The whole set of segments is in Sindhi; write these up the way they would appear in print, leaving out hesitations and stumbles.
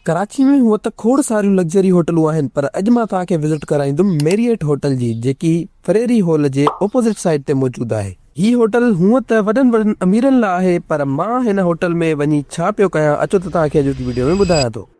ڪراچي ۾ هونء ته کوڙ ساريون لگزري هوٽلون آهن پر اڄ مان توهان کي وزٽ ڪرائيندم ميريئٽ هوٽل جي جيڪي فريري هال جي اپوزٽ سائيڊ تي موجود آهي. هي هوٽل هونء ته وڏن وڏن اميرن لاء آهي پر مان هن هوٽل ۾ وڃي ڇا پيو ڪيان اچو ته توهان کي اڄوڪي وڊيو ۾ ٻڌايان ٿو.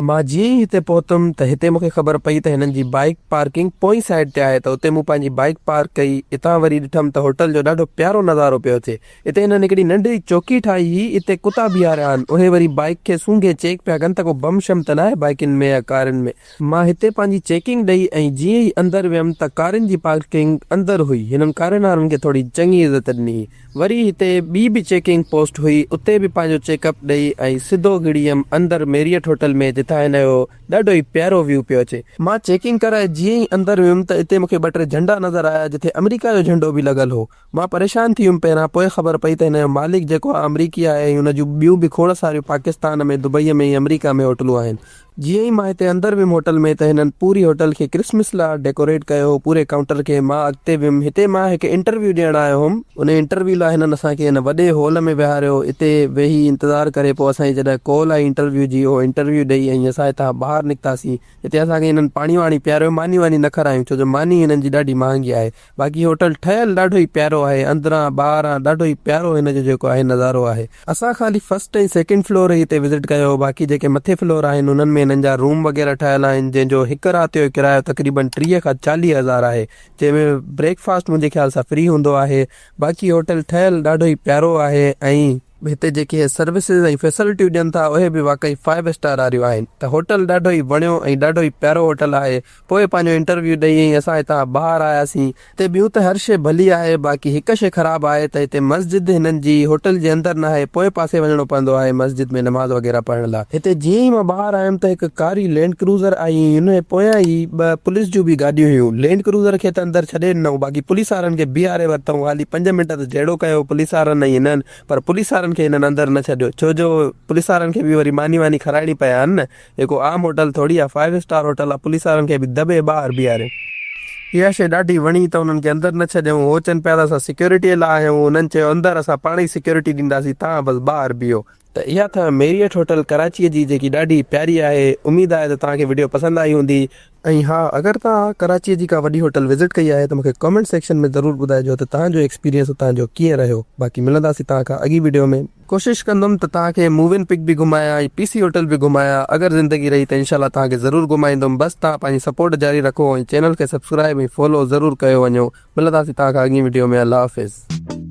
مان جيئن ئي هتي پهتم ته هتي مون کي خبر پئي ته هنن جي بائيڪ پارڪنگ پوئين سائيڊ تي آهي ته اتي مون پنهنجي بائيڪ پارڪ ڪئي اتان وري ڏٺم ته هوٽل جو ڏاڍو پيارو نظارو پيو اچي. اتي هنن هڪڙي ننڍڙي چوڪي ٺاهي هئي، اتي ڪتا بيهاريا آهن، اهي وري بائيڪ کي سونگهي چيڪ پيا ڪن ته ڪو بم شم ته ناهي بائيڪن ۾ يا ڪارين ۾. مان هتي پنهنجي چيڪنگ ڏئي ۽ جيئن ئي اندر ويم ته ڪارين جي پارڪنگ اندر هئي، هنن ڪارين وارن کي ٿوري چڱي عزت ڏني هئي. وري هتي ٻي به چيڪنگ پوسٽ هئي، اتي به پنهنجو چيڪ اپ ڏئي ۽ سڌو گهڙي ويم اندر ميريئٽ هوٽل ۾ جتان هن جو ڏاڍو ئي پيارو ويو پيو اچي. مان چيڪنگ ڪرائي جيئن ئي اندر ويم ته اتي مون کي ٻه ٽي جهنڊا نظر آيا جتي آمريڪا جو جهنڊو به لڳل هو. مان پريشان ٿي ويم پهريان پوء خبر پئي ته هن جو مالڪ جيڪو آهي آمريڪي آهي ۽ ان جون ٻيون به کوڙ ساريون پاڪستان ۾ دبئي ۾ ۽ آمريڪا ۾ هوٽلون آهن. جيئن ئي مان هتي اندر ويم هوٽل ۾ ته هنن پوري هوٽل کي ڪرسمس لاء ڊيڪوريٽ ڪيو هو پوري ڪائونٽر کي مان اڳتي ويم هتي مان هڪ انٽرويو ڏيڻ آيو هوم. ان انٽرويو لاء هنن اسان کي هن وڏي هال ۾ ويهاريو اتي ويهي انتظار ڪري پوء اسان جي جڏهن ڪال آئي انٽرويو جي اهو انٽرويو ڏئي ۽ اسان هتان ٻاهر نڪتاسين هتي اسان کي هنن پاڻي واڻي پياريو ماني واني نه کارايون ڇو جو ماني هنن جي ڏاڍي مهانگي آهي. باقي هوٽل ٺهيل ڏاڍو ئي پيارو آهي اندران ٻاهران ڏاڍو ئي پيارو هن جو جيڪو آهي نظارو آهي. اسان خالي فرسٽ ۽ سيڪنڊ فلور ئي هتي وزٽ ڪيو هو باقي جيڪي مٿي فلور آهن انهن ۾ هنن جا روم وغيره ٺهيل آهن جنهن جو هڪ رات جو ڪرايو تقريبن 30 کان 40 هزار آهي جنهن ۾ بريڪ فاسٽ منهنجي خيال سان فري هوندو آهي باقي هوٽل ٺهيل ڏاڍو ئي پيارو آهي ۽ هتي جيڪي هي سروسز ۽ فيسلٽيون ڏين ٿا اهي به واقعي فائيو اسٽار واريون آهن ته هوٽل ڏاڍو ئي وڻيو ۽ ڏاڍو ئي پيارو هوٽل آهي پوء پنهنجو انٽرويو ڏئي ۽ اسان هتان ٻاهر آياسين. هتي ٻيون ته هر شيء ڀلي آهي باقي هڪ شيء خراب آهي ته هتي مسجد هنن جي هوٽل جي اندر ناهي پوئين پاسي وڃڻو پوندو آهي مسجد ۾ نماز وغيره پڙهڻ لاء. هتي جيئن ئي مان ٻاهر آيم ته هڪ ڪاري لينڊ ڪروزر آئي ۽ ان جي پويان ئي ٻه پوليس جون به گاڏيون هيون. لينڊ ڪروزر کي ته اندر ڇڏي ڏنائون باقي پوليس وارن کي بيهاري ورتائون حالي پنج منٽ ته جهيڙو ڪيو پوليس وارن ۽ هنن پر پوليس وارن کي هنن اندر نه ڇڏيو ڇو جو پوليس وارن کي به وري ماني واني کارائڻي پئي هان نه هي ڪو عام هوٽل ٿوري آ فائيو اسٽار هوٽل آ پوليس وارن کي به دٻي ٻاهر بيهاريو. اها شيء ڏاڍي وڻي ته انهن کي اندر نه ڇڏيائون هو چون پيا ته اسان سيڪيورٽيء لاء آهيون انهن چيو اندر اسان پاڻ ئي سيڪيورٽي ڏينداسين توهان بس ٻاهر بيهو. ته اها اٿئي ميريئٽ هوٽل ڪراچيء جي جيڪي ڏاڍي پياري آهي اميد آهي ته توهان کي وڊيو پسند آئي هوندي. ۽ ها اگر توهان ڪراچيء جي ڪا وڏي هوٽل وزٽ ڪئي آهي ته مونکي ڪمينٽ سيڪشن ۾ ضرور ٻڌائجو ته توهان جو ايڪسپيرينس اتان جو ڪيئن رهيو باقي ملنداسين توهان کان اڳي وڊيو ۾. ڪوشش ڪندم ته توهان کي مووين پڪ به گهمايان ۽ پي سي هوٽل به گهمايان اگر زندگي رهي ته انشاء الله توهان کي ضرور گهمائيندم بس توهان پنهنجي سپورٽ جاري رکو ۽ چينل کي سبسڪرائب ۽ فالو ضرور ڪيو وڃو ملنداسين توهان کان اڳي وڊيو ۾ الله حافظ.